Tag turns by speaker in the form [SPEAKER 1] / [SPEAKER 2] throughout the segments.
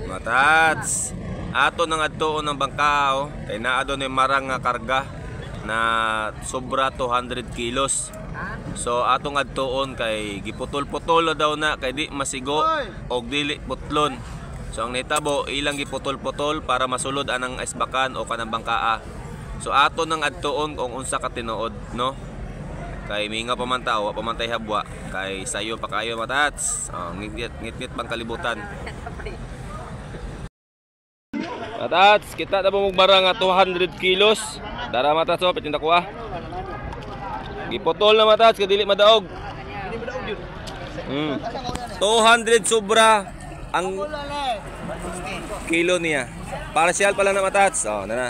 [SPEAKER 1] Matats. Ato nang adtuon ng bangka, oh. Kay naa doon yung marang nga karga na sobra 200 kilos. So atong adtuon kay giputol-putol na daw na kay di masigo og dili putlon. So ang nahitabo ilang giputol-putol para masulod anang isbakan o kanang bangkaa. So ato nang adtuon kung unsa ka tinuod, no? Kay minga pa man ta, wa pa man tay habwa, kay sayo pa kayo, matats. Oh, ngit-ngit pang kalibutan. Matats, kita na mo barang nga 200 kilos. Dara, matats, oh, pitinda ko ah. Giputol na, matats, kay dili madaog. 200 sobra ang kilo niya. Partial pala na, matats. Oh, na na.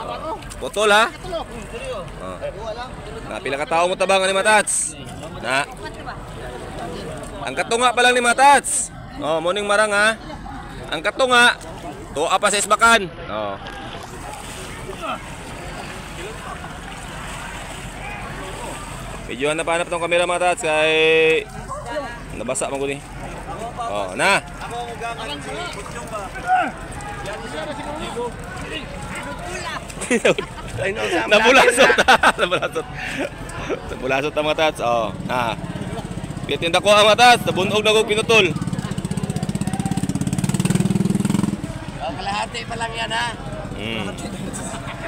[SPEAKER 1] Oh. Putol ha? Oh. Na pila ka tawo mo tabang ani, matats? Na. Ang katunga pa lang ni matats. Oh, morning marang ha. Ang katunga, tuwa pa sa isbakan. Oh. Medyo hanap-hanap tong kamera, matats, kay nabasa man ko ni. Oh, na. Nabulasot. Nabulasot. Nabulasot ang matats. Oh, na. Pitinda ko ang matats, nabunog na ko pinutol.
[SPEAKER 2] Oh, kalahati pa lang yan ha.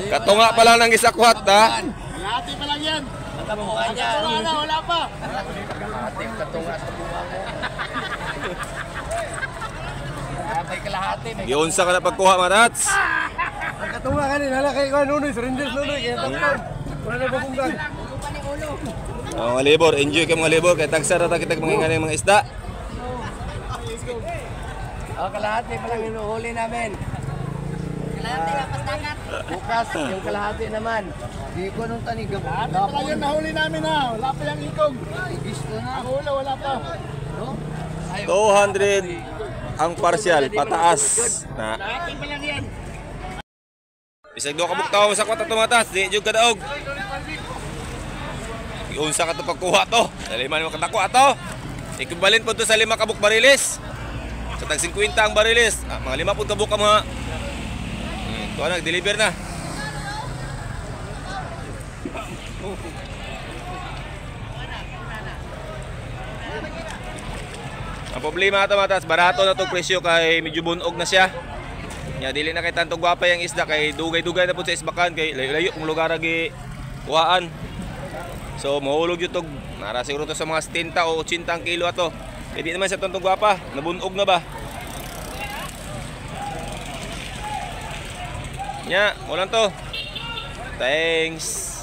[SPEAKER 1] Katunga pa lang ng isakwat ha.
[SPEAKER 3] Kalahati pa lang yan.
[SPEAKER 2] Katunga niya.
[SPEAKER 3] Wala na, wala pa.
[SPEAKER 2] Kalahati, katunga sa bunga mo. Kalahati, kalahati. May
[SPEAKER 1] Giunsa ka na pagkuha, matats.
[SPEAKER 3] Ang katunga kanin, hala kay kuan nunoy, surrender nunoy kay takpan. Wala na babunggan.
[SPEAKER 1] Oh, mga libor, enjoy ka mga libor kay tagsa ra ta kitag mga mga isda.
[SPEAKER 2] Oh, kalahati pa lang inuhuli namin.
[SPEAKER 4] Kalahati lang pasdagat.
[SPEAKER 2] Bukas, yung kalahati naman.
[SPEAKER 5] Di ko nung tanig.
[SPEAKER 3] Kalahati pa lang yan, nahuli namin ha. Wala pa yung ikog. Ang ulo, wala pa.
[SPEAKER 1] 200 ang partial, pataas. Na.
[SPEAKER 3] Kalahati pa lang yan.
[SPEAKER 1] Bisag duha ka buktaw sa kwata to, matats, di jud kadaog. Giunsa ka to pagkuha to. Sa lima ni makadako ato. Equivalent po to sa 5 ka buk bariles. Sa tag 50 ang bariles. Ah, mga 5 pud ka buk ang mga. Tuwa na, deliver na. Ang problema ato, matas, barato na to presyo kay medyo bunog na siya. Nya dili na kay tanto gwapa yung isda kay dugay-dugay na pud sa isbakan kay layo-layo kung lugar gi kuhaan. So mahulog yun tog nara siguro to sa mga 70 o 80 ang kilo ato. Kay di naman siya tanto gwapa, nabunog na ba? Nya, mo lang to. Thanks.